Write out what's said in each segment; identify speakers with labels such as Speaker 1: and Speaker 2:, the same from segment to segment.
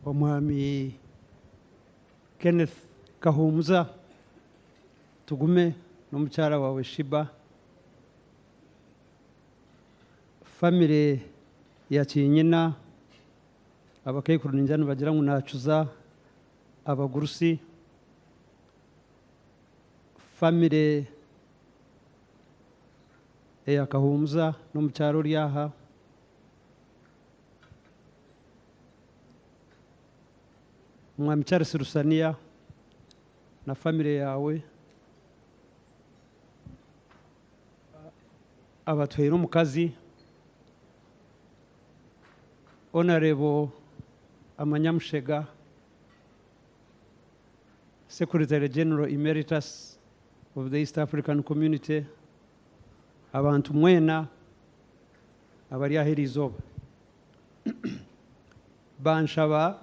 Speaker 1: Omwami Kenneth Kahumuza Tugume n'omukyara waawe Shiba, famire ya Kinyina, abakaikuru ningira nibagira ngu naacuza abagurusi, famire eya Kahumuza n'omukyara ori aha. Mwami Charles Rusaniya na famire yaawe abatuhaire omukazi Honourable Amanyamushega Secretary General Emeritus of the East African Community abantu mwena abari aha eriizooba. Banshaba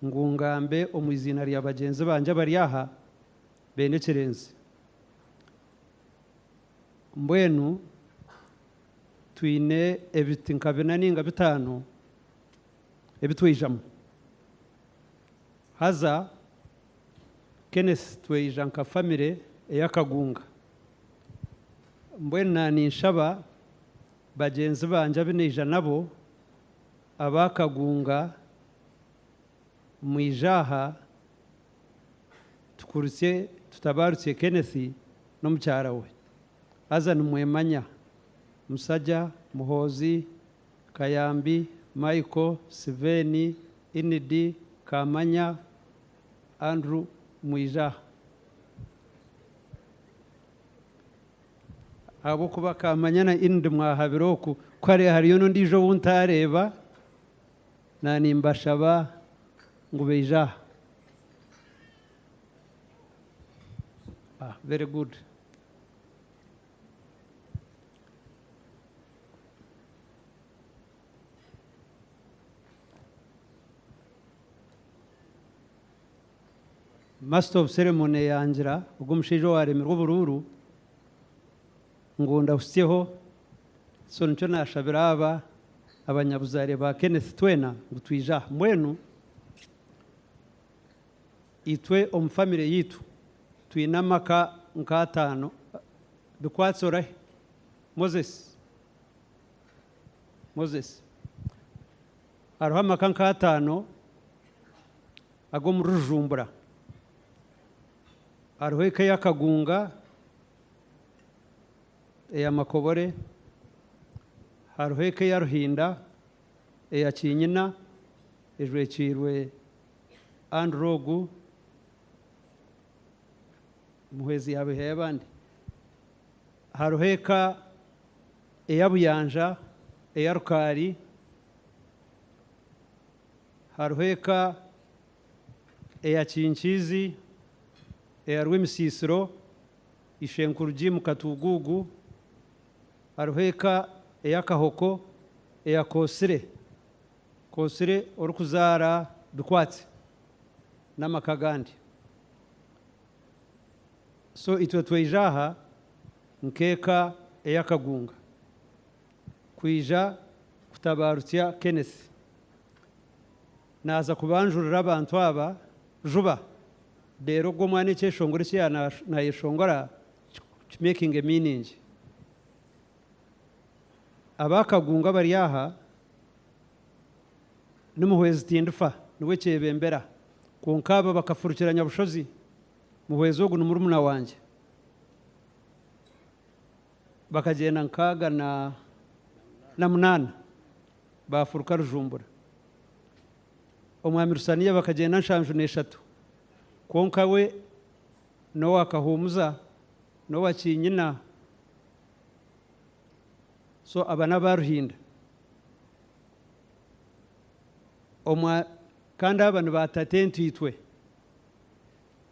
Speaker 1: ngu ngambe omu iziina rya bagyenzi bangye abari aha beene ekirenzi. Mbwenu twine ebiti nka bina nainga bitaano ebi twaijamu. Haza Kenneth twaija nka famire ey'akagunga. Mbwenu naaninshaba bagyenzi bangye abu naija nabo Ab'akagunga mwije aha tukurutsye tutabarutsye Kenneth n'omukyara we. Haza nimwemanya. Musaja, Muhoozi, Kayambi, Michael, Siveni, Inidi, Kamanya, Andrew mwije aha. Ahabw'okuba akamanya na Indi mwahabire oku, ku hariyo hariyo n'ondiijo ou ntaareeba, na nimbashaba ngu baije aha. Ah, very good. Master of ceremony yangira ogwo omushaija owaremirwe oburuuru ngu ndahusyeho so nikyo nashabira aba abanyabuzaare ba Kenneth twena ngu twije aha. Mbwenu itwe omu family yitu twine amaka nka ataano Bikwatsi orahi? Moses Moses Hariho amaka nka ataano ag'omuri Rujumbura. Hariho eka eya Kagunga, eya Makobore, hariho eka eya Ruhinda, eya Kinyina ejwekiirwe Andrew ogu, Muhwezi yaabihayo abandi. Hariho eka eya Buyanja, eya Rukaari. Hariho eka eya Kinkiizi, eya Rwemisiisiro, Ishenkuru Jim Katuguugu. Hariho eka eya Kahoko, eya Koosire, Koosire orikuzaara Bikwatsi n'amaka agandi. So itwe twaija aha nk'eka ey'akagunga kwija kutabarutsya Kenneth. Naaza kubanjurira abantu aba juba reero ogwo omwana ekyeshongoro eki yaaba naayeshongora ki makinge meaning. Ab'akagunga abari aha ni Muhwezi Tindifa niwe kyebembera kwonka aba bakafurukira Nyabushozi. Muhwezi ogu ni murumuna wangye. Bakagyenda 68 baafuruka Rujumbura. Omwami Rusaniya bakagyenda 73 kwonka we n'owa Kahuumuza n'owa Kinyina so aba n'aba Ruhinda. Omwa kandi aba ni baatatentwitwe.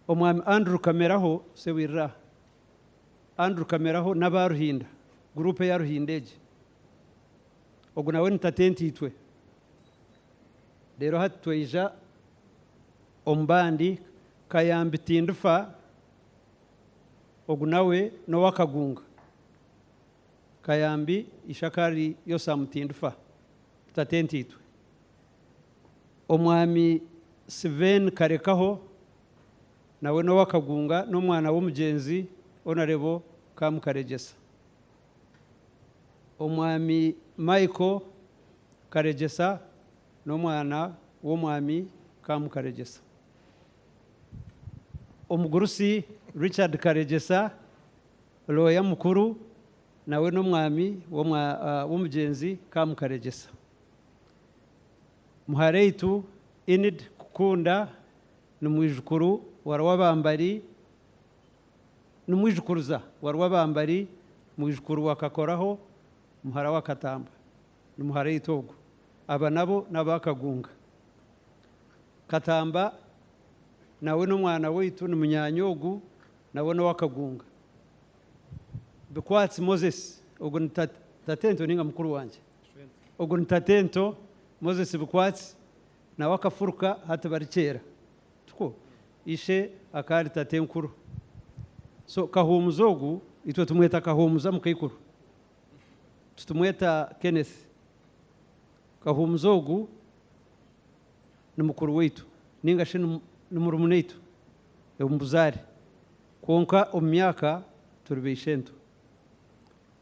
Speaker 1: Omwami Andrew Kameraho Sewirira aha. Andrew Kameraho n'aba Ruhinda, guruupu eya Ruhinda egi. Ogu nawe ni tatentitwe. Reero hati twaija omu bandi, Kayambi Tindifa, ogu nawe n'ow'Akagunga. Kayambi ishe akaba ari Yosam Tindifa, tatentitwe. Omwami Sven Karekaho nawe n'ow'Akagunga n'omwana w'omugyenzi Honourable Kam Karegyesa. Omwami Michael Karegyesa n'omwana w'omwami Kam Karegyesa. Omugurusi Richard Karegyesa, looya mukuru nawe n'omwami w'omugyenzi Kam Karegyesa. Muharaitu Enid Kukunda ni mwijukuru wa Rwabambari, ni mwijukuruza wa Rwabambari, mwijukuru wa Kakoraho, muhara wa Katamba. Ni muharaitu ogwo. Aba nabo n'aba Kagunga. Katamba nawe n'omwana waitu, ni munyaanya ogu, nawe n'owa Kagunga. Bikwatsi Moses, ogu ni tatento ninga mukuru wangye. Ogu ni tatento Moses Bikwatsi, nawe akafuruka hati bari Kyera. Tikwo? Ishe akaba ari tatenkuru. So Kahuumuza ogu, itwe tumweta Kahuumuza mukaikuru. Titumweta Kenneth. Kahuumuza ogu ni mukuru waitu ninga shi ni murumuna-itwe omu buzaare. Kwonka omu myaka turi baishento.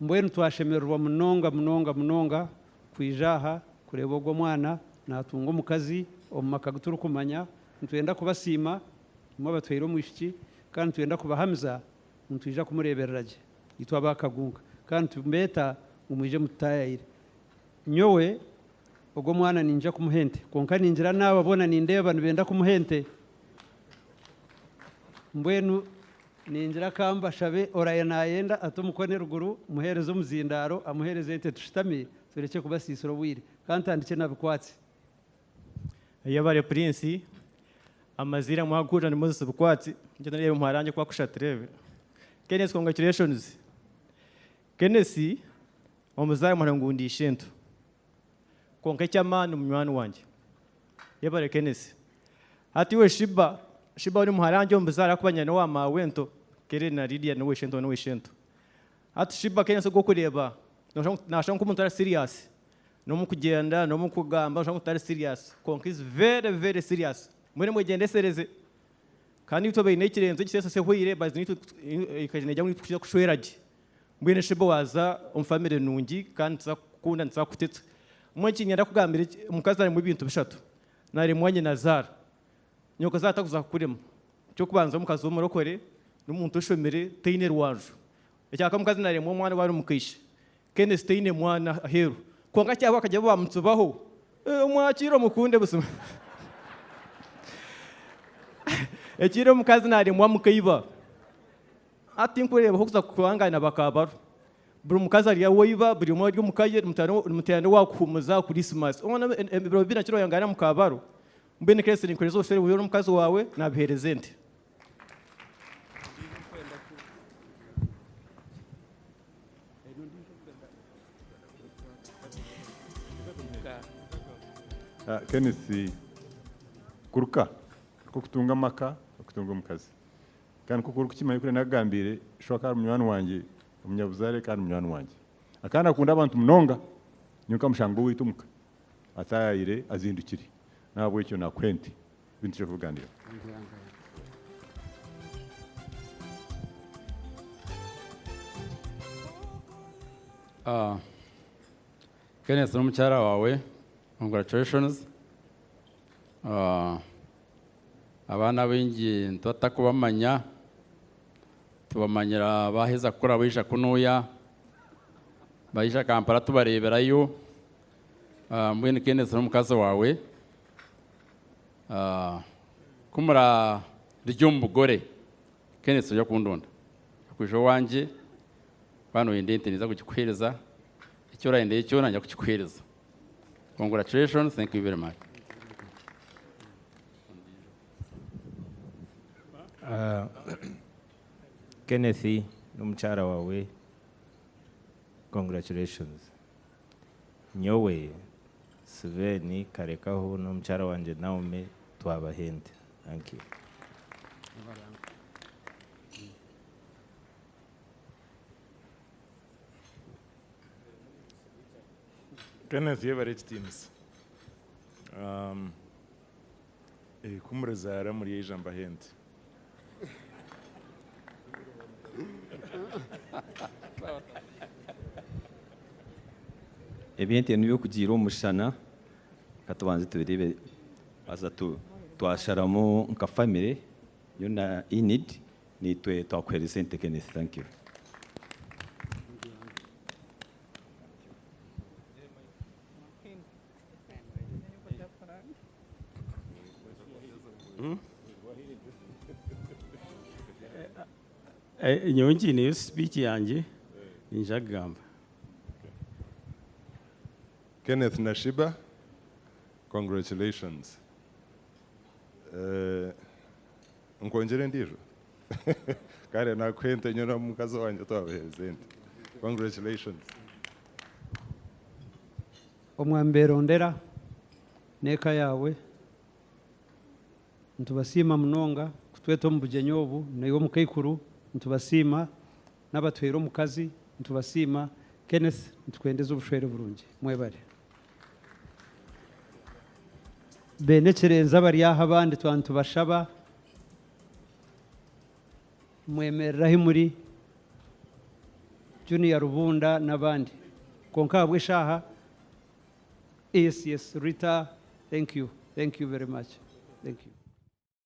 Speaker 1: Mbwenu twashemererwa munonga munonga munonga kwija aha kureeba ogwo mwana naatunga omukazi omu maka agu turikumanya. Nitwenda kubasiima imwe abatwaire omwishiki kandi nitwenda kubahamiza ngu nitwija kumureeberera gye itwe aba Kagunga kandi nitubeeta ngu mwije mututaayayire. Nyowe ogwo mwana niinyija kumuha ente kwonka ningira naaba boona nindeeba nibenda kumuha ente. Mbwenu Ningira ka mbashabe oraaye naayenda ate omukono eruguru muheereze omuzindaaro amuheereze ente tushutame turekye kubasiisira obwire. Ka ntandikye na Bikwatsi.
Speaker 2: Yebare Prince, amaziina mwaguhurira ni Moses Bikwatsi, nikyo nareeba muhara wangye ku akushusha tureebe. Kenneth congratulations. Kenneth omuzaire muhara ngu ndi ishento kwonka eky'amaani munywani wangye. Yebare Kenneth. Hati iwe Shiba, Shiba we ni muhara wangye omu buzaare ahakuba nyina n'owa maawento, Keren na Lydia n'owa ishento n'owa ishento. Hati Shiba Kenneth ogu orikureeba naashusha nk'omuntu otari serious, n'omu kugyenda, n'omu kugamba noshusha ngu tari serious kwonka is very very serious. Mbwenu mwegyendesereze. Kandi itwe baine ekirenzo ekisesa ehweire but naitwe ekaija negira ngu naitwe twija kushwera gye. Mbwenu Shiba waaza omu family nungi kandi nituza kukukunda nituza kukutetsa. Mbwenu eki niinyenda kukugambira eki, omukazi arimu ebintu bishatu. Naremwa nyinazaara. Nyokozaara takuza kukurema. Eky'okubanza omukazi w'omurokore n'omuntu oshomire taine rwanju. Ekyakabiri omukazi naremwa omwana waaba ari omukaishe. Kenneth taine mwana aheeru. Kwonka kyahwa akagira obu bamutsubaho. Omwakiire omukunde buzima. Ekindi omukazi naremwa mukaiba. Hati tinkureeba ahokuza kuhangana bakabaro. Buri mukazi ari owaiba, buri omwe ari omuka ye, nimuteerana owaakuhuumuza aha Kurisimasi. Waaba ebiro bibiri na kiro oyangana muka baro, mbwenu Kenneth ninkuheereza obushwere bwawe n'omukazi waawe, naabiheereza ente.
Speaker 3: Kenneth, kuruka okutunga amaka, okutunga omukazi. Kandi nk'oku orikukimanya ku naakugambiire, sho akaba ari munywani wangye, omunyabuzaare kandi munywani wangye. Akaba naakunda abantu munonga, nyowe nkamushanga owaitu omuka ataayaayire azindukire. N'ahabw'ekyo naakuha ente, ebindi twija kubigaaniiraho.
Speaker 4: Kenneth n'omukyara waawe, congratulations. Abaana abaingi nituba tutarikubamanya, tubamanyira baaheza kukura baija kunuya, baija Kampala tubareeberayo, mbwenu Kenneth n'omukazi waawe, ku murarye omu bugore, Kenneth noija kundonda, okwija owangye, waaba noyenda ente ninza kugikuheereza, eki orayendeyo kyona ninza kukikuheereza. Congratulations, thank you very much.
Speaker 5: Kenneth n'omukyara waawe congratulations. Nyowe Sven Karekaho n'omukyara wangye Naomi twabaha ente. Thank you.
Speaker 6: Kenneth yebare ekitiinisa. Eh, ku murizaara muryaija mbahe ente.
Speaker 7: Eby'ente n'eby'okugiira omu mushana, ka tubanze tubireebe haza tu twasharamu nka famire nyowe na Enid niitwe twakuheereza ente Kenneth. Thank you.
Speaker 8: Nyowe nkiineyo speech yangye niinyija kugamba.
Speaker 3: Kenneth na Sheebah, congratulations. Eh, nkwongyere endiijo? Kare nakuha ente nyowe n'omukazi wangye twabaheereza ente. Congratulations.
Speaker 1: Omwami Berondera n'eka yaawe, nitubasiima munonga kutweta omu bugyenyi obu, naiwe omukaikuru nitubasiima, n'abatuhaire omukazi nitubasiima, Kenneth nitukwendeza obushwere burungi. Mwebare. Beene Ekirenzi abari aha abandi twaba nitubashaba mwemerere ahi muri, Junior Rubunda n'abandi. Kwonka ahabw'eshaaha, yes, yes, Rita, thank you, thank you very much, thank you.